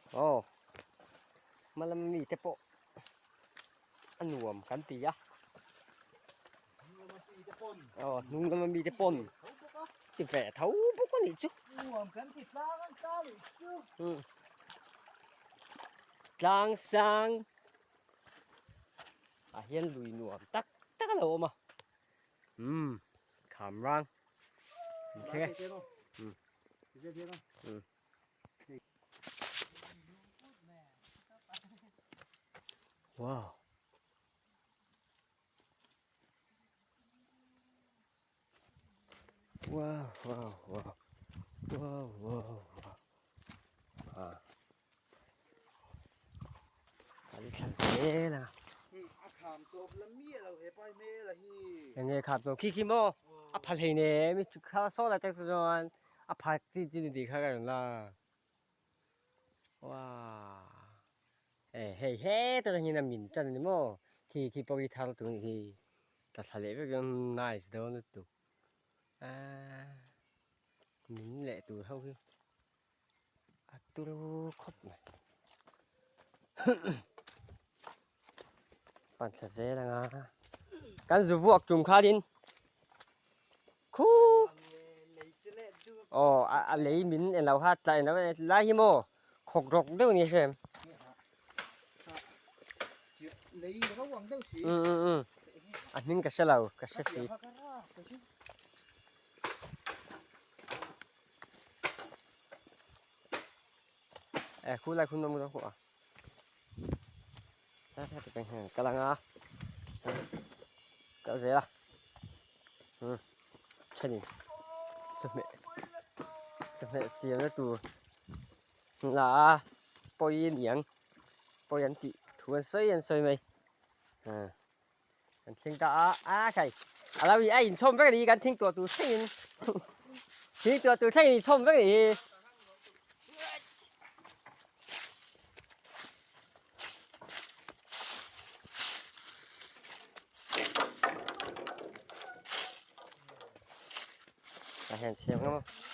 Aw hma lama mite pawh a nuam kan ti a aw hnung lama mite pawn ti ve tho bawk a nih chu tlang sang ah hian lui nuam tak tak a lo awm a umm kham rang thleng e umm umm. Wow. Wow, wow, wow. Wow, wow, wow. Ah. Kan thla zel a. A kham tawp la miah lo he pai hmel a hi. Enge kham tawp khi khi maw? A pha hlei ne mi kha saw lai tak chu chuan a pha chi chi ni tih kha ka rawn la. Wow. E hei hetah hian a min tan a ni maw? Khi khi pawh khi thar tur a nih hi. Ka thla leh vek dawn nice dawn lutuk. Aaa min leh tur ho hi a turu khawp mai. Pan thla zel anga kan zu vuak tum khanin khu aw a lei min en lo kha tla en lo lai hi maw khawk rawk deuh ni hrem um um um a hming ka hre lo ka hre si. E khu lai khun awm khu a kal anga kal zel a um thenin chawhmeh chawhmeh siamna tur la a pawi a ni ang pawi an tih thu an sawi an sawi mai kan thleng ta a a khai a lo a inchhawm vek a ni kan thing tuah tur thlengin thing tuah tur thlengin inchhawm vek a ni tah hian chhiar ngam a.